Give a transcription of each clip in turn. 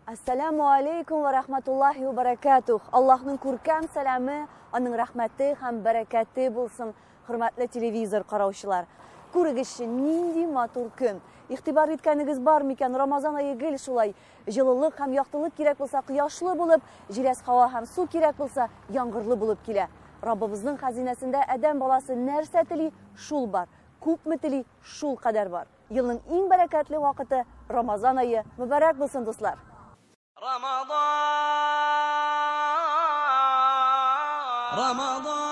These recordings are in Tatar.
Әссәләмү алейкум вә рахматуллахи вә баракатух. Аллаһның күркәм сәламе, аның рәхмәте һәм бәрәкәте булсын, хөрмәтле телевизор караучылар. Күрегезче, нинди матур көн. Игътибар иткәнегез бар микән, Рамазан ае гел шулай. Җылылык һәм яктылык кирәк булса, кояшлы булып, җиләс һава һәм су кирәк булса, яңгырлы булып килә. Раббыбызның хәзинәсендә адәм баласы нәрсә тели, шул бар. Күпме тели, шул кадәр бар. Елның иң бәрәкәтле вакыты Рамазан ае мөбарәк булсын, дуслар! Рамазан, Рамазан,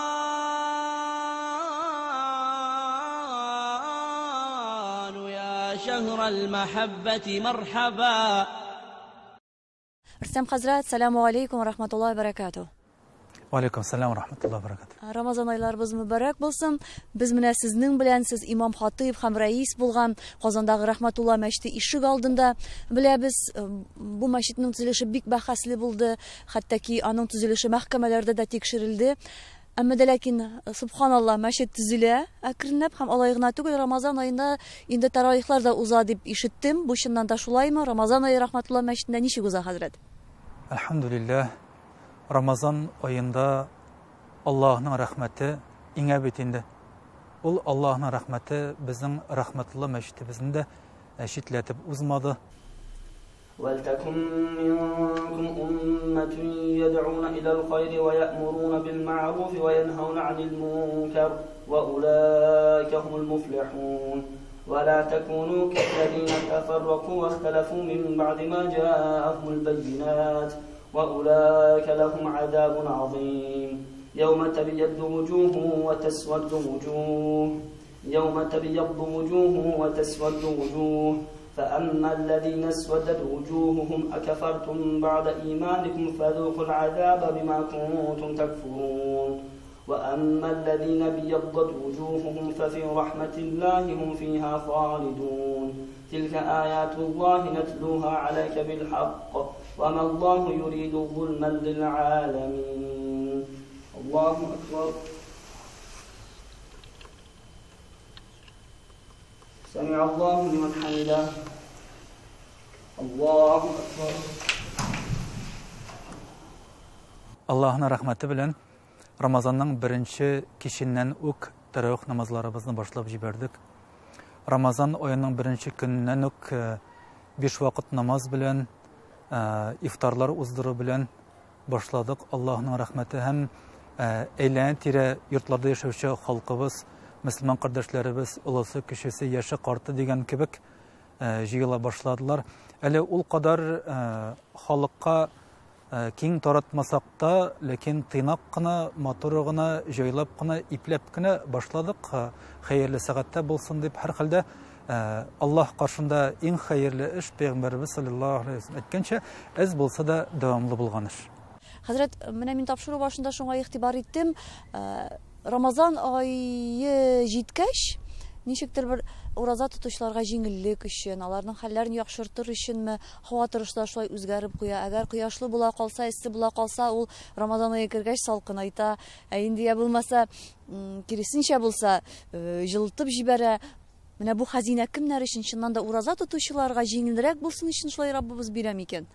я шәһр аль-мәхәббәти мархаба. Рөстәм хәзрәт, сәламу алейкум, рахматуллаһи баракату. Валейкум сәлам, рахматуллаһи баракату. Рамазан айларыбыз мөбарәк булсын. Без менә сезнең белән, сез имам хатыйб һәм рәис булган Казандагы Рахматулла мәчете ишек алдында беләбез. Бу мәчетнең төзелеше бик бәхәсле булды, хәтта ки аның төзелеше мәхкәмәләрдә дә тикшерелде. Әмма дә ләкин, субханалла, мәчет төзелә әкренләп һәм алай гына түгел, Рамазан аенда инде таравихлар да уза дип ишеттем. Бу чыннан да шулаймы? Рамазан ае Рахматулла мәчетендә ничек уза, хәзрәт? Әлхәмдүлилләһ, Рамазан аенда Аллаһның рәхмәте иңә бит инде. Ул Аллаһның рәхмәте безнең Рахматулла мәчетебезне дә читләтеп узмады. ولتكن منكم أمة يدعون إلى الخير ويأمرون بالمعروف وينهون عن المنكر وأولئك هم المفلحون ولا تكونوا كالذين تفرقوا واختلفوا من بعد ما جاءهم البينات وأولئك لهم عذاب عظيم يوم تبيض وجوه وتسود وجوه يوم تبيض وجوه وتسود وجوه فأما الذين اسودت وجوههم أكفرتم بعد إيمانكم فذوقوا العذاب بما كنتم تكفرون وأما الذين ابيضت وجوههم ففي رحمة الله هم فيها خالدون تلك آيات الله نتلوها عليك بالحق وما الله يريد ظلما للعالمين الله أكبر سمع الله لمن حمده الله أكبر. Аллаһның рәхмәте белән Рамазанның беренче киченнән үк тәравих намазларыбызны башлап җибәрдек. Рамазан аеның беренче көненнән үк биш вакыт намаз белән, ифтарлар уздыру белән башладык. Аллаһның рәхмәте һәм әйләнә-тирә йортларда яшәүче халкыбыз, мөселман кардәшләребез, олысы, кечесе, яше, карты дигән кебек җыела башладылар. Әле ул кадәр халыкка киң таратмасак та, ләкин тыйнак кына, матур гына, җайлап кына, ипләп кенә башладык. Хәерле сәгатьтә булсын дип, һәрхәлдә Аллаһ каршында иң хәерле эш, Пәйгамбәребез саллаллаһу алейһи ва сәлләм әйткәнчә, әз булса да дәвамлы булган эш. Хәзрәт, менә мин тапшыру башында шуңа игътибар иттем. Рамазан ае җиткәч, ничектер бер ураза тотучыларга җиңеллек өчен, аларның хәлләрен яхшыртыр өченме, һава торышы да шулай үзгәреп куя. Әгәр кояшлы була калса, эссе була калса, ул Рамазан ае кергәч салкынайта. Ә инде я булмаса, киресенчә булса, җылытып җибәрә. Менә бу хәзинә кемнәр өчен, чыннан да ураза тотучыларга җиңелрәк булсын өчен шулай Раббыбыз бирә микән?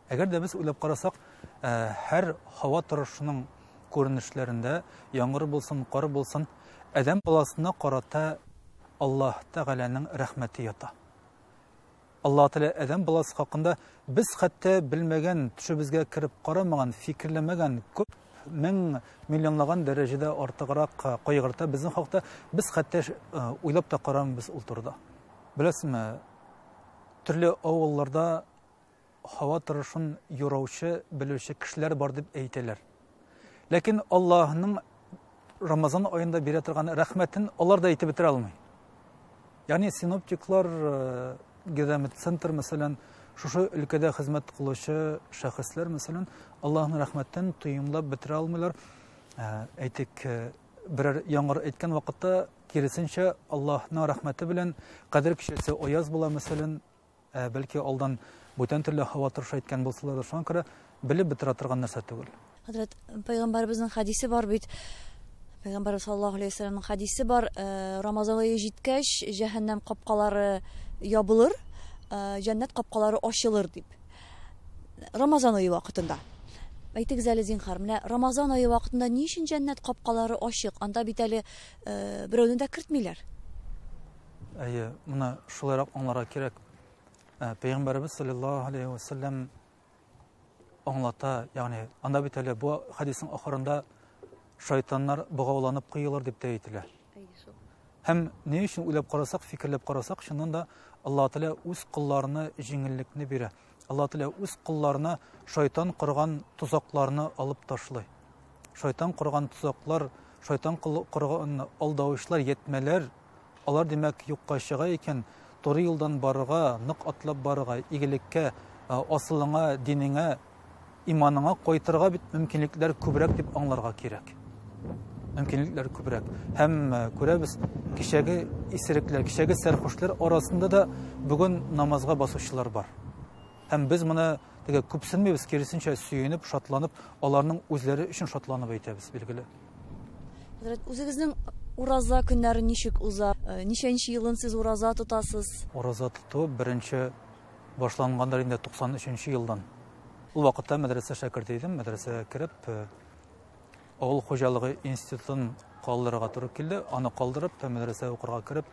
Әгәр дә без уйлап карасак, һәр һава торышының күренешләрендә, яңгыр булсын, кар булсын, адәм баласына карата Аллаһ Тәгаләнең рәхмәте ята. Аллаһ Тәгалә адәм баласы хакында без хәтта белмәгән, төшебезгә кереп карамаган, фикерләмәгән күп мең миллионлаган дәрәҗәдә артыграк кайгырта безнең хакта, без хәтта уйлап та карамыйбыз ул турыда. Беләсезме, төрле авылларда һава торышын юраучы, белүче кешеләр бар дип әйтәләр. Ләкин Аллаһның Рамазан аенда бирә торган рәхмәтен алар да әйтеп бетерә алмый. Ягъни синоптиклар, гидрометцентр, мәсәлән, шушы өлкәдә хезмәт кылучы шәхесләр, мәсәлән, Аллаһның рәхмәтен тоемлап бетерә алмыйлар. Әйтик, берәр яңгыр әйткән вакытта, киресенчә, Аллаһның рәхмәте белән кадер кичәсе аяз була, мәсәлән, бәлки алдан бүтән төрле һава торышы әйткән булсалар да, шуңа күрә белеп бетерә торган нәрсә түгел. Хәзрәт, пәйгамбәребезнең хәдисе бар бит. Пәйгамбәребез саллаллаһу алейһи ва сәлламның хәдисе бар. Рамазан ае җиткәч, җәһәннәм капкалары ябылыр, җәннәт капкалары ачылыр дип. Рамазан ае вакытында. Әйтегез әле, зинһар, менә Рамазан ае вакытында ни өчен җәннәт капкалары ачык? Анда бит әле берәүне дә кертмиләр. Әйе, моны шулайрак аңларга кирәк. Пәйгамбәребез саллаллаһу алейхи ва саллям аңлата, ягъни анда бит әле бу хәдиснең ахырында шайтаннар богауланып куелыр дип тә әйтелә. Һәм ни өчен уйлап карасак, фикерләп карасак, чыннан да Аллаһ Тәгалә үз колларына җиңеллекне бирә. Аллаһ Тәгалә үз колларына шайтан корган тозакларны алып ташлый. Шайтан корган тозаклар, шайтан корган алдаучылар, ятмәләр, алар димәк юкка чыга икән, туры юлдан барырга, нык атлап барырга, игелеккә, асылыңа, динеңә, иманыңа кайтырга бит мөмкинлекләр күбрәк дип аңларга кирәк. Мөмкинлекләр күбрәк. Һәм күрәбез, кичәге исерекләр, кичәге сәрхушлар арасында да бүген намазга басучылар бар. Һәм без моны теге күпсенмибез, киресенчә сөенеп, шатланып, аларның үзләре өчен шатланып әйтәбез, билгеле. Хәзрәт, үзегезнең ураза көннәре ничек уза? Ничәнче елын сез ураза тотасыз? Ураза тоту беренче башлангандыр инде туксан өченче елдан. Ул вакытта мәдрәсә шәкерте идем, мәдрәсәгә кереп, авыл хуҗалыгы институтын калдырырга туры килде. Аны калдырып, мәдрәсәгә укырга кереп,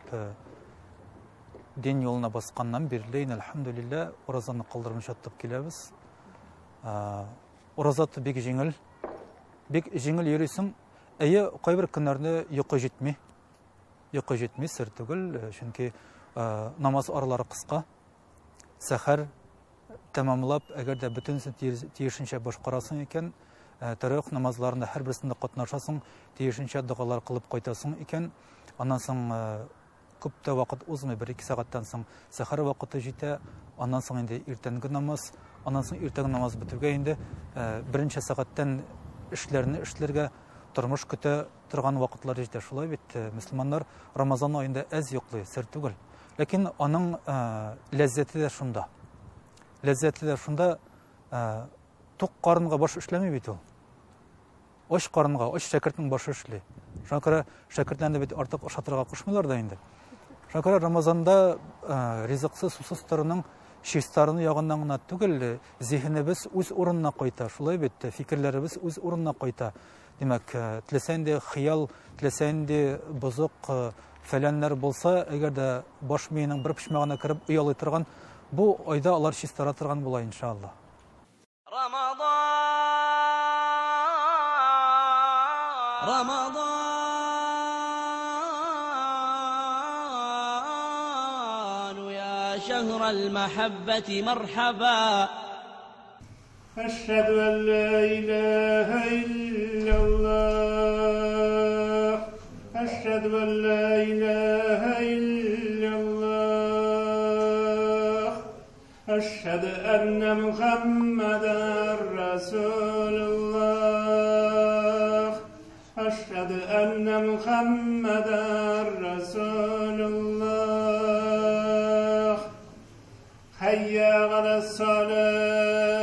дин юлына басканнан бирле, инде, әлхәмдүлилләһ, уразаны калдырмыйча тотып киләбез. Ураза тоту бик җиңел. Бик җиңел йөрисең. Әйе, кайбер көннәрне йокы җитми. Йокы җитми, сер түгел, чөнки намаз аралары кыска. Сәхәр тәмамлап, әгәр дә бөтенесен тиешенчә башкарасың икән, тәравих намазларында һәрберсендә катнашасың, тиешенчә догалар кылып кайтасың икән, аннан соң күп тә вакыт узмый, бер-ике сәгатьтән соң сәхәр вакыты җитә, аннан соң инде иртәнге намаз, аннан соң иртәнге намаз бетүгә инде берничә сәгатьтән эшләрне эшләргә, тормыш көтә торган вакытлар җитә. Шулай бит, мөселманнар Рамазан аенда әз йоклый, сер түгел. Ләкин аның ләззәте дә шунда. Ләззәте дә шунда, тук карынга баш эшләми бит ул. Ач карынга, ач шәкертнең башы эшли. Шуңа күрә шәкертләрне бит артык ашатырга кушмыйлар да инде. Шуңа күрә Рамазанда ризыксыз, сусыз торуның чистарыну ягыннан гына түгел, зиһенебез үз урынына кайта. Шулай бит, фикерләребез үз урынына кайта. Димәк, теләсә инде хыял, теләсә инде бозык фәләннәр булса, әгәр дә баш миенең бер почмагына кереп оялый торган, бу айда алар чистара торган була, иншалла. Рамазан, Рамазан, я шахр аль-махаббати мархаба. أشهد أن لا إله إلا الله، أشهد أن لا إله إلا الله، أشهد أن محمدا رسول الله، أشهد أن محمدا رسول الله. حي على الصلاة،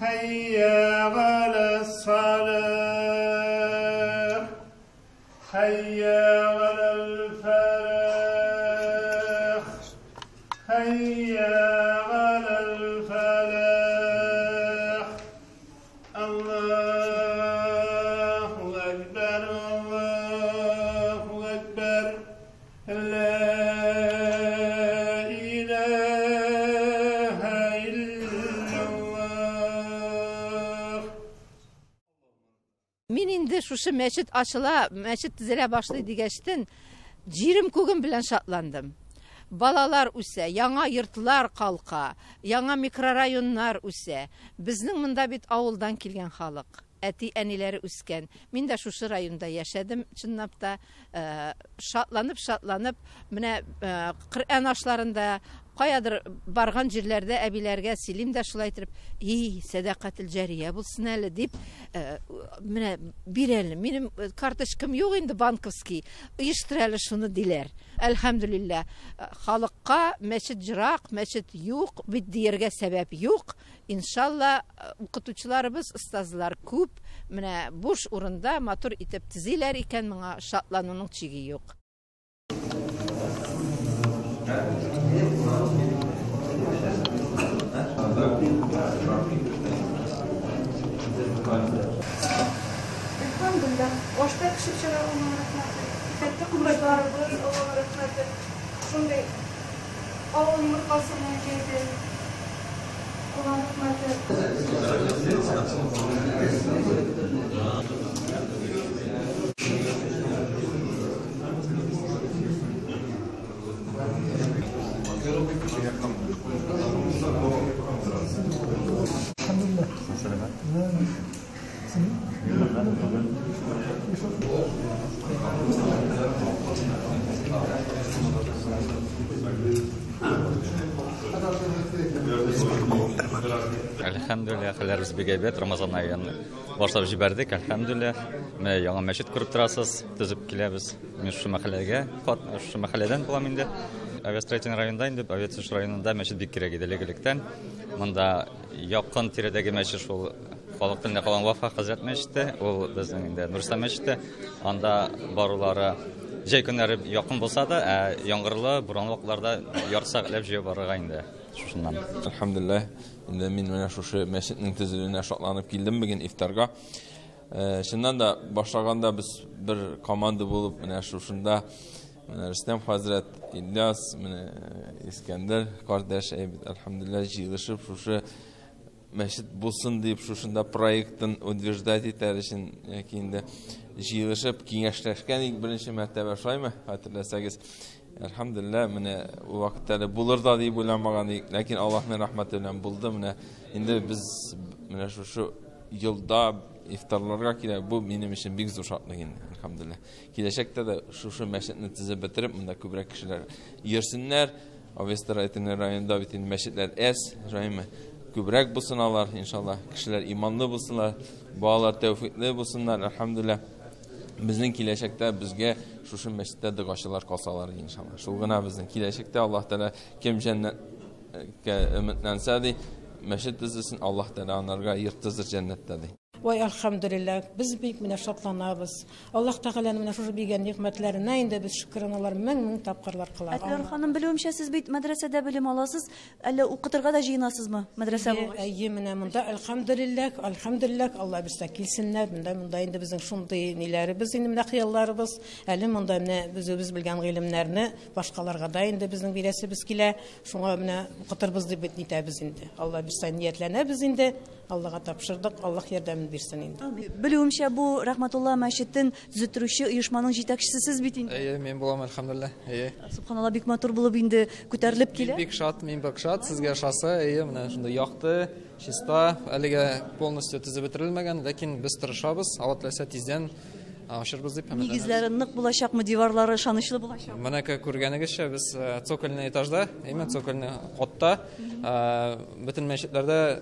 حي على الصلاة، حي على الفلاح، حي على الفلاح. الله أكبر، الله أكبر، لا إله إلا الله. Мин инде шушы мәчет ачыла, мәчет төзелә башлый дигәчтен, җирем күгем белән шатландым. Балалар үсә, яңа йортлар калка, яңа микрорайоннар үсә. Безнең монда бит авылдан килгән халык, әти-әниләре үскән. Мин дә шушы районда яшәдем, чынлап та, шатланып, шатланып, менә, Коръән ашларында, каядыр барган җирләрдә әбиләргә сөйлим дә шулай итеп, и, сәдакател җария булсын әле дип, менә бир әле, минем карточкам юк инде банковский, оештыр әле шуны диләр. Әлхәмдүлилләһ, халыкка мәчет җырак, мәчет юк, бит дияргә сәбәп юк. Иншалла, укытучыларыбыз, остазлар күп, менә буш урында матур итеп төзиләр икән, моңа шатлануның чиге юк. Кояшта пешеп чыга, Алланың рәхмәте. Хәтта кошларыбыз, Алланың рәхмәте. Шундый авыл йомыркасы белән килде. Алланың рәхмәте. Әлхәмдүлилләһ, хәлләребез бик әйбәт. Рамазан аен башлап җибәрдек, әлхәмдүлилләһ. Менә яңа мәчет күреп торасыз, төзеп киләбез. Мин шушы мәхәлләгә, шушы мәхәлләдән булам инде. Авиастроительный районда инде, авиатөзелеш районында мәчет бик кирәк иде элек-электән. Монда якын тирәдәге мәчет шул халык телендә калган Вафа хәзрәт мәчете, ул безнең инде Нурислам мәчете. Анда барулары җәй көннәре якын булса да, ә яңгырлы, буранлы вакытларда ярты сәгатьләп җәяү барырга инде шушыннан. Әлхәмдүлилләһ, инде мин менә шушы мәчетнең төзелүенә шатланып килдем бүген ифтарга. Чыннан да башлаганда без бер команда булып менә шушында менә Рөстәм хәзрәт, Ильяс, менә Искәндәр кардәш, әйбәт, әлхәмдүлилләһ, җыелышып шушы мәчет булсын дип шушында проектын утверждать итәр өчен яки инде җыелышып киңәшләшкән идек беренче мәртәбә, шулаймы? Хәтерләсәгез. Әлхәмдүлилләһ, менә ул вакытта әле булыр да дип уйламаган идек, ләкин Аллаһның рәхмәте белән булды. Менә инде без менә шушы елда ифтарларга килә, бу минем өчен бик зур шатлык инде, әлхәмдүлилләһ. Киләчәктә дә шушы мәчетне төзеп бетереп, монда күбрәк кешеләр йөрсеннәр. Авиастроительный районында бит инде мәчетләр әз, шулаймы? Күбрәк булсын алар, иншаллаһ. Кешеләр иманлы булсыннар, балалар тәүфикле булсыннар, әлхәмдүлилләһ. Безнең киләчәктә безгә шушы мәчеттә догачылар калсалар, иншаллаһ. Шул гына безнең киләчәктә Аллаһ Тәгалә кем җәннәткә өметләнсә ди, мәчет төзесен, Аллаһ Тәгалә анарга йорт төзер җәннәттә ди. Вай, әлхәмдүлилләһ, без бик менә шатланабыз. Аллаһ Тәгаләнең менә шушы биргән нигъмәтләренә инде без шөкраналар мең-мең тапкырлар кылабыз. Әтләр ханым, белүемчә, сез бит мәдрәсәдә белем аласыз, әллә укытырга да җыенасызмы мәдрәсә булгач? Әйе, менә монда әлхәмдүлилләһ, әлхәмдүлилләһ, Алла бирсә килсеннәр, монда монда инде безнең шундый ниләребез инде менә хыялларыбыз. Әле монда менә без үзебез белгән гыйлемнәрне башкаларга да инде безнең бирәсебез килә. Шуңа менә укытырбыз дип бит нитәбез инде. Алла бирсә ниятләнәбез инде. Аллага тапшырдык, Аллаһ ярдәмен бирсен инде. Белүемчә, бу Рәхмәтулла мәчетен төзеттерүче оешманың җитәкчесе сез бит инде. Әйе, мин булам, әлхәмдүлилләһ. Әйе. Субханалла, бик матур булып инде күтәрелеп килә. Мин бик шат, мин бик шат, сезгә ошаса, әйе, менә шундый якты, чиста, әлегә полностью төзеп бетерелмәгән, ләкин без тырышабыз, Алла теләсә тиздән ачырбыз дип өметләнәбез. Нигезләре нык булачакмы, диварлары ышанычлы булачакмы? Менә күргәнегезчә, без цокольный этажда, именно цокольный катта, бөтен мәчетләрдә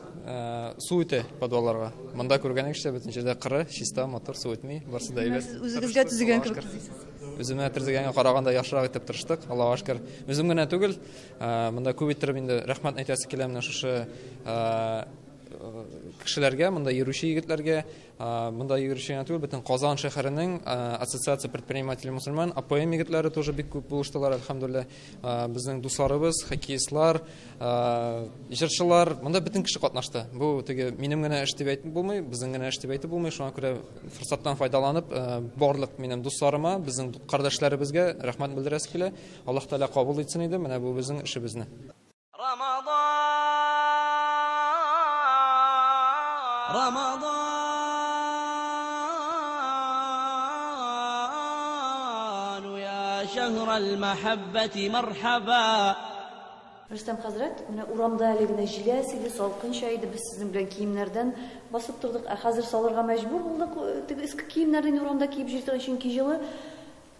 су үтә подвалларга. Монда күргәнегезчә, бөтен җирдә кыры, чиста, матур, су үтми, барысы да әйбәт. Сез үзегезгә төзегән кебек төзисез. Үземә төзегәнгә караганда яхшырак итеп тырыштык, Аллаһуга шөкер. Үзем генә түгел, монда күп иттереп инде рәхмәт әйтәсе килә менә шушы кешеләргә, монда йөрүче егетләргә, монда йөрүче генә түгел, бөтен Казан шәһәренең Ассоциация предпринимателей мусульман, АПМ егетләре тоже бик күп булыштылар, әлхәмдүлилләһ. Безнең дусларыбыз, хоккеистлар, җырчылар, монда бөтен кеше катнашты. Бу теге минем генә эш дип әйтеп булмый, безнең генә эш дип әйтеп булмый. Шуңа күрә форсаттан файдаланып, барлык минем дусларыма, безнең кардәшләребезгә рәхмәт белдерәсе килә. Аллаһ Тәгалә кабул итсен иде менә бу безнең эшебезне. Рамазан, Рамазан, я шәһр ал-мәхәббәти мархаба. Рөстәм хәзрәт, менә урамда әле генә җиләс иде, салкынча иде, без сезнең белән киемнәрдән басып тордык, ә хәзер салырга мәҗбүр булдык, теге иске киемнәрдән урамда киеп йөри торган, чөнки җылы.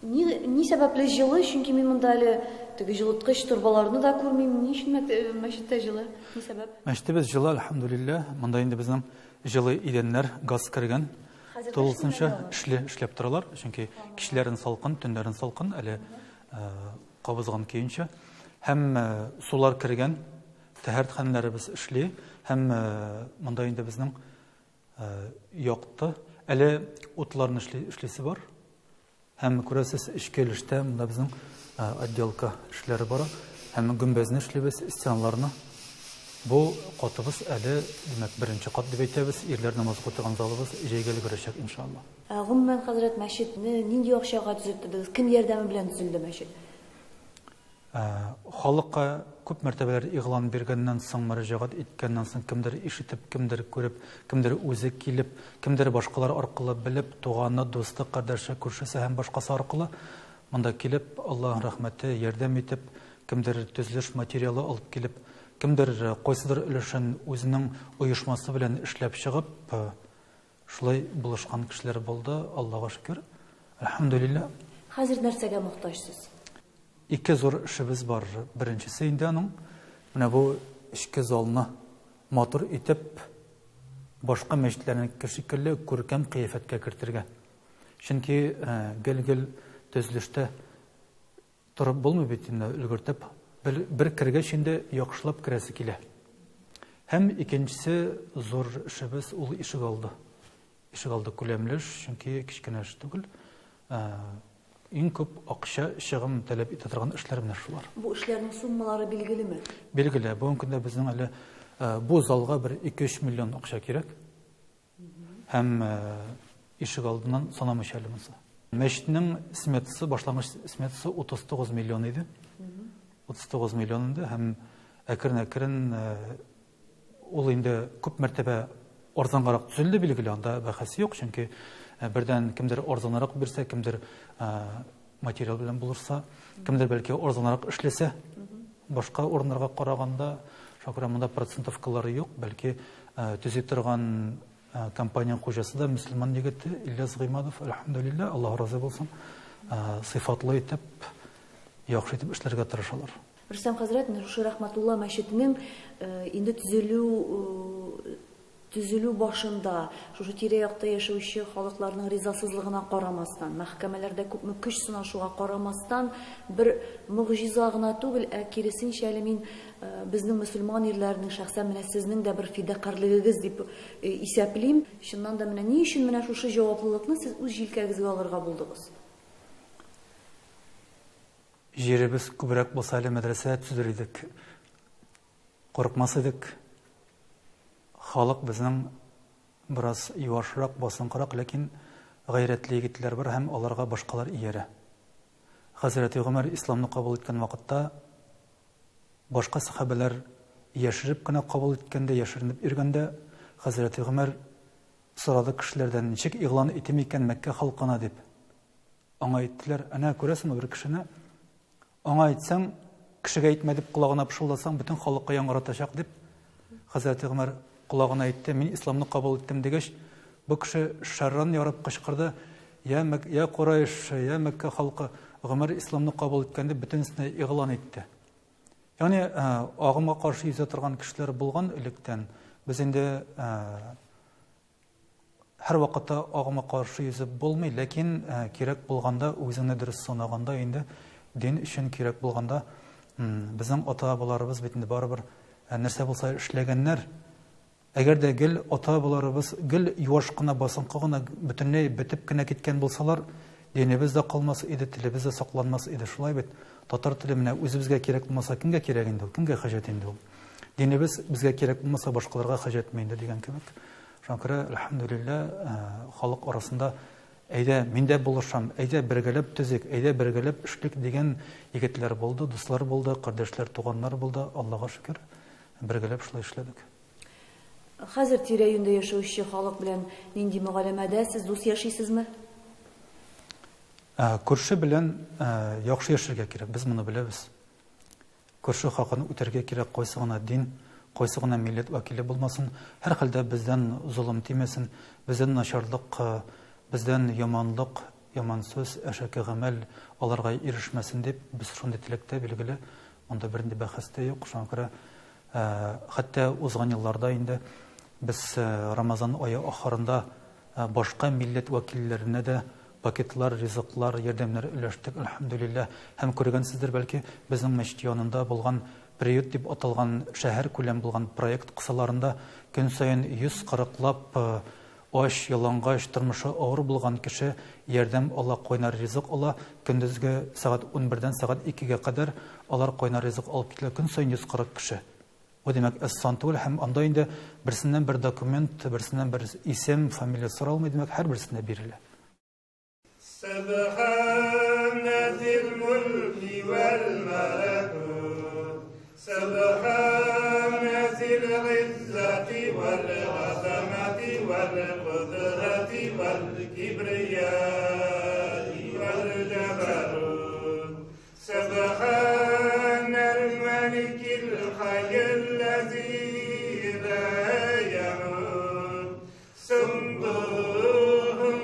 Ни сәбәпле җылы? Чөнки мин монда әле теге җылыткыч торбаларны да күрмим. Ни өчен мәчеттә җылы? Ни сәбәп? Мәчетебез җылы, әлхәмдүлилләһ. Монда инде безнең җылы идәннәр, газ кергән. Хәзер Тулысынча эшләп эшләп торалар, чөнки кичләрен салкын, төннәрен салкын, әле кабызган көенчә. Һәм сулар кергән, тәһәрәтханәләребез эшли, һәм монда инде безнең якты, әле утларны эшлисе бар. Һәм күрәсез, эчке өлештә монда безнең отделка эшләре бара. Һәм гөмбәзне эшлибез, стеналарны. Бу катыбыз әле, димәк, беренче кат дип әйтәбез, ирләр намаз укый торган залыбыз җәйгә өлгерәчәк, иншалла. Ә гомумән, хәзрәт, мәчетне нинди акчага төзеттердегез? Кем ярдәме белән төзелде мәчет? Халыкка күп мәртәбәләр игълан биргәннән соң, мөрәҗәгать иткәннән соң, кемдер ишетеп, кемдер күреп, кемдер үзе килеп, кемдер башкалар аркылы белеп, туганы, дусты, кардәше, күршесе һәм башкасы аркылы монда килеп, Аллаһның рәхмәте, ярдәм итеп, кемдер төзелеш материалы алып килеп, кемдер кайсыдыр өлешен үзенең оешмасы белән эшләп чыгып, шулай булышкан кешеләр булды, Аллага шөкер. Әлхәмдүлилләһ. Хәзер нәрсәгә мохтаҗсыз? Ике зур эшебез бар. Беренчесе инде аның менә бу эчке залны матур итеп башка мәчетләрнеке шикелле күркәм кыяфәткә кертергә. Чөнки гел-гел төзелештә торып булмый бит инде өлгертеп. Бер кергәч инде яхшылап керәсе килә. Һәм икенчесе зур эшебез ул ишегалды. Ишегалды күләмле эш, чөнки кечкенә эш түгел. Иң күп акча чыгым таләп итә торган эшләр менә шулар. Бу эшләрнең суммалары билгелеме? Билгеле. Бүгенге көндә безнең әле бу залга бер 2-3 миллион акча кирәк. Һәм ишегалдыннан санамыйча әле монысы. Мәчетнең сметасы, башлангыч сметасы 39 миллион иде. 39 миллион инде һәм әкрен-әкрен ул инде күп мәртәбә арзангарак төзелде, билгеле, анда бәхәс юк, чөнки бердән кемдер арзанрак бирсә, кемдер материал белән булырса, кемдер бәлки арзанрак эшләсә, башка урыннарга караганда, шуңа күрә монда процентовкалары юк, бәлки төзи торган компания хуҗасы да мөселман егете Ильяс Гыймадов, әлхәмдүлилләһ, Аллаһ разый булсын, сыйфатлы итеп, яхшы итеп эшләргә тырышалар. Рөстәм хәзрәт, менә шушы Рәхмәтулла мәчетенең инде төзелү төзелү башында шушы тирә-якта яшәүче халыкларның ризасызлыгына карамастан, мәхкәмәләрдә күпме көч сынашуга карамастан, бер могҗиза гына түгел, ә киресенчә әле мин безнең мөселман ирләренең шәхсән менә сезнең дә бер фидакарьлегегез дип исәплим. Чыннан да менә ни өчен менә шушы җаваплылыкны сез үз җилкәгезгә алырга булдыгыз? Җиребез күбрәк булса әле мәдрәсә төзер идек. Курыкмас идек. Халык безнең бераз юашрак, басынкырак, ләкин гайрәтле егетләр бар һәм аларга башкалар иярә. Хәзрәти Гомәр исламны кабул иткән вакытта башка сәхабәләр яшереп кенә кабул иткәндә, яшеренеп йөргәндә, Хәзрәти Гомәр сорады кешеләрдән, ничек игълан итим икән Мәккә халкына дип. Аңа әйттеләр, әнә күрәсеңме бер кешене, аңа әйтсәң, кешегә әйтмә дип колагына пышылдасаң, бөтен халыкка яңгыратачак дип, Хәзрәти Гомәр колагына әйтте, мин исламны кабул иттем дигәч, бу кеше шәрран ярып кычкырды, я Мәк, я Курайш, я Мәккә халкы, Гомәр исламны кабул иткән дип бөтенесенә игълан итте. Ягъни агымга каршы йөзә торган кешеләр булган электән. Без инде Һәрвакытта агымга каршы йөзеп булмый, ләкин кирәк булганда, үзеңне дөрес санаганда инде, дин өчен кирәк булганда, безнең ата-бабаларыбыз бит инде барыбер нәрсә булса эшләгәннәр. Әгәр дә гел ата-бабаларыбыз гел юаш кына, басынкы гына, бөтенләй бетеп кенә киткән булсалар, динебез дә калмас иде, телебез дә сакланмас иде. Шулай бит? Татар теле менә үзебезгә кирәк булмаса, кемгә кирәк инде ул? Кемгә хаҗәт инде ул? Динебез безгә кирәк булмаса, башкаларга хаҗәтме инде дигән кебек. Шуңа күрә, әлхәмдүлилләһ, халык арасында әйдә, мин дә булышам, әйдә, бергәләп төзик, әйдә, бергәләп эшлик дигән егетләр булды, дуслар булды, кардәшләр, туганнар булды, Аллага шөкер, бергәләп шулай эшләдек. Хәзер тирә-юньдә яшәүче халык белән нинди мөгаләмәдә сез, дус яшисезме? Күрше белән яхшы яшәргә кирәк, без моны беләбез. Күрше хакын үтәргә кирәк, кайсы гына дин, кайсы гына милләт вәкиле булмасын, һәрхәлдә бездән золым тимәсен, бездән начарлык, бездән яманлык, яман сүз, әшәке гамәл аларга ирешмәсен дип, без шундый теләктә, билгеле, монда бернинди бәхәс тә юк. Шуңа күрә, хәтта узган елларда инде без Рамазан ае ахырында Башка милләт вәкилләренә дә пакетлар, ризыклар, ярдәмнәр өләштек, әлхәмдүлилләһ. Һәм күргәнсездер, бәлки, безнең мәчет янында булган Приют дип аталган шәһәркүләм булган проект кысаларында көн саен 140 лап ач, ялангач, тормышы авыр булган кеше ярдәм ала, кайнар ризык ала. Көндезге сәгать унбердән сәгать икегә кадәр алар кайнар ризык алып китәләр. Көн саен 140 кеше. Бу, димәк, әз сан түгел һәм анда инде берсеннән бер документ, берсеннән бер исем, фамилия соралмый, димәк, һәрберсенә бирелә. Сөбханә зил мөлки вәл мәләкут, сөбханә зил гыйззәти вәл газамәти вәл кодрәти вәл кибрияи вәл җәбәрут. Сөбханәл мәликил хәйелләзи лә ямут. Суббухун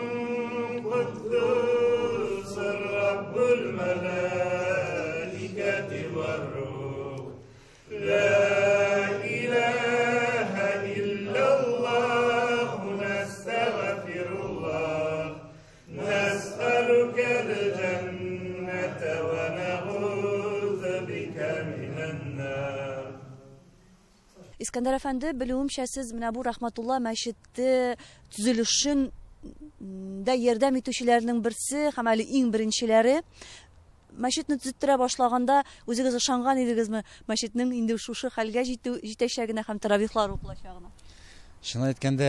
куддусур раббул мәләикәти вәр-рух. Лә иләһә илляллаһу нәстәгъфируллаһ. Нәсъәлүкәл җәннәтә вә нәгузу бикә минән-нар. Искәндәр әфәнде, белүемчә, сез менә бу Рәхмәтулла мәчете төзелешен дә ярдәм итүчеләрнең берсе һәм әле иң беренчеләре. Мәчетне төзеттерә башлаганда үзегез ышанган идегезме мәчетнең инде шушы хәлгә җитү җитәчәгенә һәм таравихлар укылачагына? Чын әйткәндә,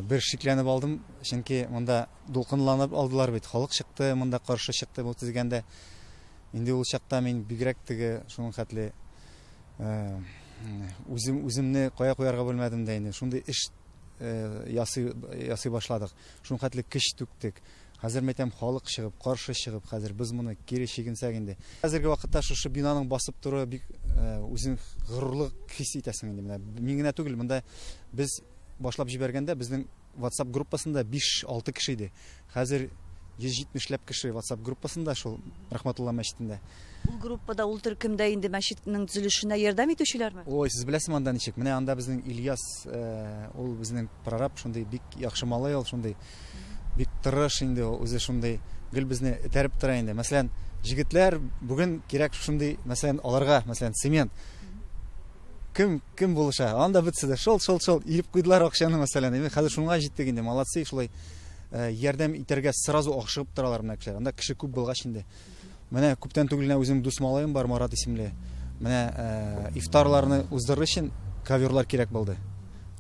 бер шикләнеп алдым, чөнки монда дулкынланып алдылар бит, халык чыкты, монда каршы чыкты бу төзегәндә. Инде ул чакта мин бигрәк теге шуның хәтле үзем үземне кая куярга белмәдем дә инде. Шундый эш ясый ясый башладык. Шуның хәтле көч түктек. Хәзер мәйтәм халык чыгып, каршы чыгып, хәзер без моны кире чигенсәк инде. Хәзерге вакытта шушы бинаның басып торуы бик үзең горурлык хис итәсең инде менә. Мин генә түгел, монда без башлап җибәргәндә безнең WhatsApp группасында 5-6 кеше иде. Хәзер 170 ләп кеше WhatsApp группасында шул Рәхмәтулла мәчетендә. Ул группада, ул төркемдә инде мәчетнең төзелешенә ярдәм итүчеләрме? Ой, сез беләсезме анда ничек? Менә анда безнең Ильяс, ул безнең прораб, шундый бик яхшы малай ул, шундый бик тырыш инде ул, үзе шундый гел безне этәреп тора инде. Мәсәлән, җегетләр бүген кирәк шундый, мәсәлән, аларга, мәсәлән, цемент. Кем кем булыша? Анда бетсе дә шол, шол, шол иеп куйдылар акчаны, мәсәлән. Инде хәзер шуңа җиттек инде, молодцы, шулай ярдәм итәргә сразу ашыгып торалар менә кешеләр. Анда кеше күп булгач инде. Менә күптән түгел генә үземнең дус малаем бар, Марат исемле. Менә ифтарларны уздырыр өчен коверлар кирәк булды.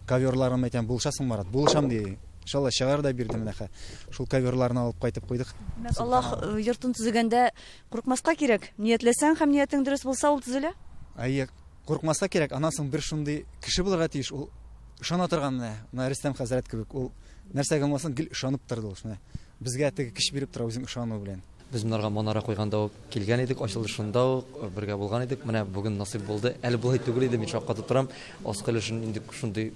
Коверларны әйтәм, булышасың, Марат? Булышам ди. Иншалла чыгар да бирде менә. Шул коверларны алып кайтып куйдык. Димәк, Аллаһ йортын төзегәндә курыкмаска кирәк. Ниятләсәң һәм ниятең дөрес булса, ул төзелә. Әйе, курыкмаска кирәк. Аннан соң бер шундый кеше булырга тиеш, ул ышана торган менә. Менә Рөстәм хәзрәт кебек, ул нәрсә генә булмасын, гел ышанып торды ул. Менә безгә теге көч биреп тора үзенең ышануы белән. Без монарга манара куйганда ук килгән идек, ачылышында ук бергә булган идек. Менә бүген насыйп булды. Әле болай түгел иде, мин шаккатып торам. Аскы өлешен инде шундый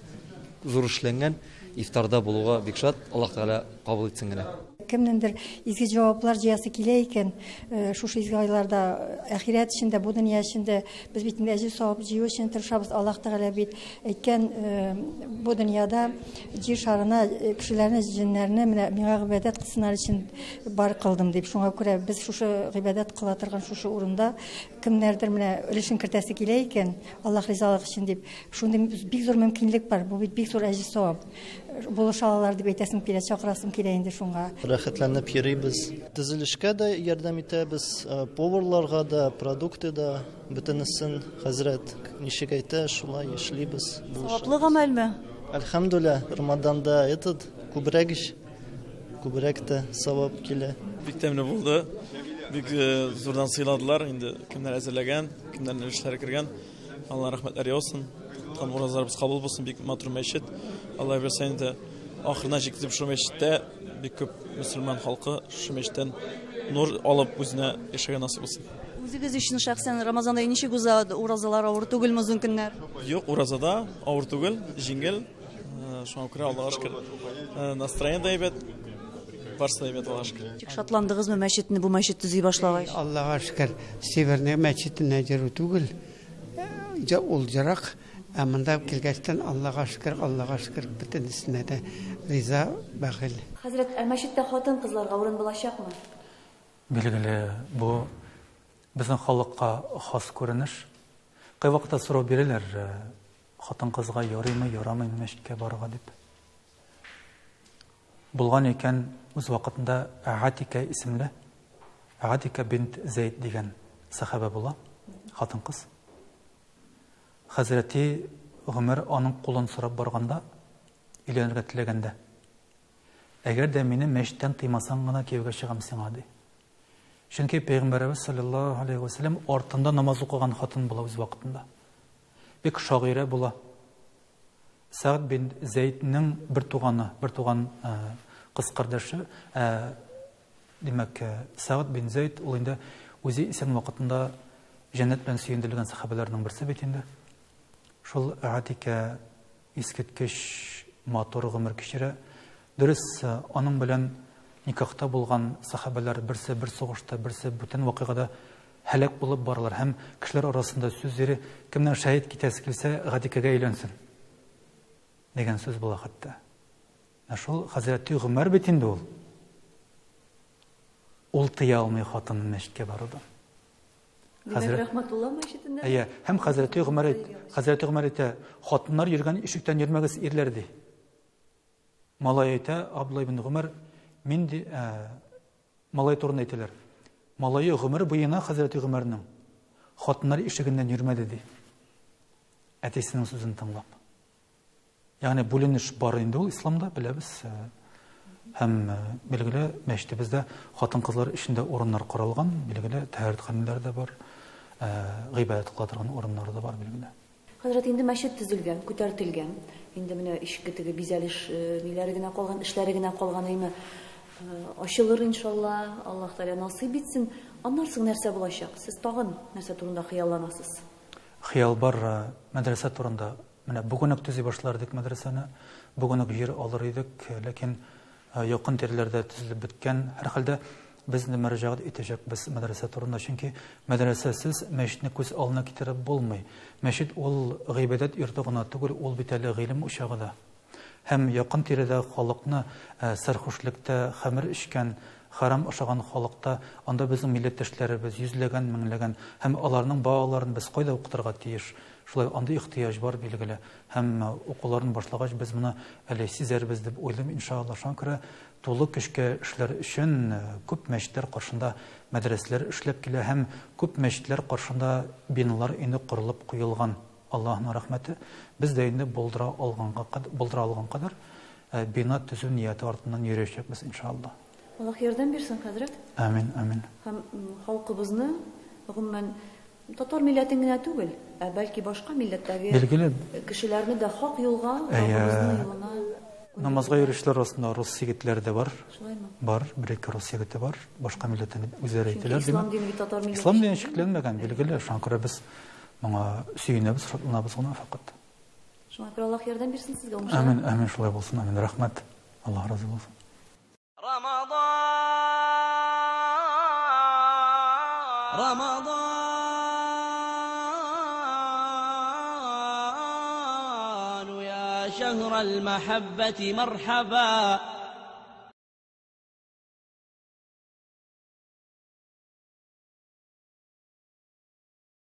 зур эшләнгән. Ифтарда булуга бик шат. Аллаһ Тәгалә кабул итсен генә. Кемнеңдер изге җаваплар җыясы килә икән, шушы изге айларда ахирәт эчендә, бу дөнья эчендә без бит инде әҗер савап җыю өчен тырышабыз. Аллаһ Тәгалә бит әйткән, бу дөньяда җир шарына кешеләрне, җеннәрне менә миңа гыйбадәт кылсыннар өчен бар кылдым дип. Шуңа күрә без шушы гыйбадәт кыла торган шушы урында кемнәрдер менә өлешен кертәсе килә икән, Аллаһ ризалыгы өчен дип, шундый бик зур мөмкинлек бар. Бу бит бик зур әҗер савап. Булыша алалар дип әйтәсем килә, чакырасым килә инде шуңа. Рәхәтләнеп йөрибез. Төзелешкә дә ярдәм итәбез, поварларга да, продукты да, бөтенесен хәзрәт ничек әйтә, шулай эшлибез. Саваплы гамәлме? Әлхәмдүлилләһ, Рамаданда этот күбрәк ич, күбрәк тә савап килә. Бик тәмле булды. Бик зурдан сыйладылар. Инде кемнәр әзерләгән, кемнәрнең өлешләре кергән. Алла рәхмәтләр яусын. Тоткан уразаларыбыз кабул булсын. Бик матур мәчет. Алла бирсә инде ахырына җиткезеп шул мәчеттә бик күп мөселман халкы шушы мәчеттән нур алып үзенә яшәргә насыйп булсын. Үзегез өчен шәхсән Рамазан ае ничек уза? Уразалар авыр түгелме озын көннәр? Юк, уразада авыр түгел, җиңел. Шуңа күрә Аллага шөкер. Настроение дә әйбәт. Барысы да әйбәт, Аллага шөкер. Ничек шатландыгызмы мәчетне, бу мәчет төзи башлагач? Аллага шөкер, Северный мәчетенә йөрү түгел. Ул ерак, ә монда килгәчтән Аллага шөкер, Аллага шөкер, бөтенесенә дә риза, бәхил. Хәзрәт, ә мәчеттә хатын-кызларга урын булачакмы? Билгеле, бу безнең халыкка хас күренеш. Кайвакытта сорау бирәләр, хатын-кызга ярыймы, ярамыймы мәчеткә барырга дип. Булган икән үз вакытында Гатика исемле, Гатика бинт Зәйд дигән сахаба була, хатын-кыз. Хәзрәти Гомәр аның кулын сорап барганда, өйләнергә теләгәндә, Әгәр дә мине мәчеттән тыймасаң гына кияүгә чыгам сиңа, ди. Чөнки Пәйгамбәребез салләллаһу алейһи вә сәлләм артында намаз укыган хатын була үз вакытында. Бик шагыйрә була. Сәгъд бин Зәйднең бер туганы, бер туган кыз кардәше, димәк, Сәгъд бин Зәйд ул инде үзе исән вакытында җәннәт белән сөендерелгән сәхабәләрнең берсе бит инде. Шул Гатикә искиткеч матур гомер кичерә. Дөрес, аның белән никахта булган сәхабәләр берсе бер сугышта, берсе бүтән вакыйгада һәлак булып баралар һәм кешеләр арасында сүз йөри, кемнең шәһит китәсе килсә, Гатикәгә өйләнсен дигән сүз була хәтта. Ә шул хәзрәти Гомәр бит инде ул. Ул тыя алмый хатынын мәчеткә барудан. Димәк, Рәхмәтулла мәчетендә? Әйе, һәм хәзрәти Гомәр әйт, хәзрәти Гомәр әйтә, хатыннар йөргән ишектән йөрмәгез, ирләр ди. Малай әйтә, Абдулла ибн Гомәр, мин ди, малай турында әйтәләр. Малае гомер буена хәзрәти Гомәрнең хатыннар ишегеннән йөрмәде ди. Әтисенең сүзен тыңлап. Ягъни бүленеш бар инде ул исламда, беләбез. Һәм билгеле мәчетебездә хатын-кызлар өчен дә урыннар каралган, билгеле тәһарәтханәләр дә бар, гыйбадәт кыла торган урыннар да бар, билгеле. Хәзрәт, инде мәчет төзелгән, күтәртелгән. Инде менә эчке теге бизәлеш ниләре генә калган, эшләре генә калган әйме. Ачылыр иншалла, Аллаһ Тәгалә насыйп итсен. Аннан соң нәрсә булачак? Сез тагын нәрсә турында хыялланасыз? Хыял бар, мәдрәсә турында. Менә бүген үк төзи башлар идек мәдрәсәне, бүген үк җир алыр идек, ләкин якын тирәләрдә төзелеп беткән. Һәрхәлдә без инде мөрәҗәгать итәчәкбез мәдрәсә турында, чөнки мәдрәсәсез мәчетне күз алдына китереп булмый. Мәчет ул гыйбадәт йорты гына түгел, ул бит әле гыйлем учагы да. Һәм якын тирәдәге халыкны сәрхушлектә хәмер эчкән, хәрам ашаган халыкта, анда безнең милләттәшләребез йөзләгән, меңләгән, һәм аларның балаларын без кайда укытырга тиеш? Шулай, андый ихтыяҗ бар, билгеле. Һәм укуларын башлагач, без моны әле сизәрбез дип уйлыйм, иншалла. Шуңа күрә тулы көчкә эшләр өчен күп мәчетләр каршында мәдрәсәләр эшләп килә һәм күп мәчетләр каршында биналар инде корылып куелган. Аллаһның рәхмәте, без дә инде булдыра алганга булдыра алган кадәр бина төзү нияте артыннан йөриячәкбез, иншалла. Аллаһ ярдәм бирсен, хәзрәт. Амин, амин. Һәм халкыбызны, гомумән, татар милләтен генә түгел, ә бәлки башка милләттәге Билгеле. кешеләрне дә хак юлга, Раббыбызның юлына. Намазга йөрүчеләр арасында рус егетләре дә бар. Шулаймы? Бар, бер-ике рус егете бар. Башка милләттән дип үзләре әйтәләр. Ислам дине бит татар милләте. Ислам дине чикләнмәгән, билгеле. Шуңа күрә без моңа сөенәбез, шатланабыз гына факат. Шуңа күрә Аллаһ ярдәм бирсен сезгә, уңышлар. Амин, амин, шулай булсын, амин. Рәхмәт. Аллаһ разый булсын. رمضان يا شهر المحبة مرحبا.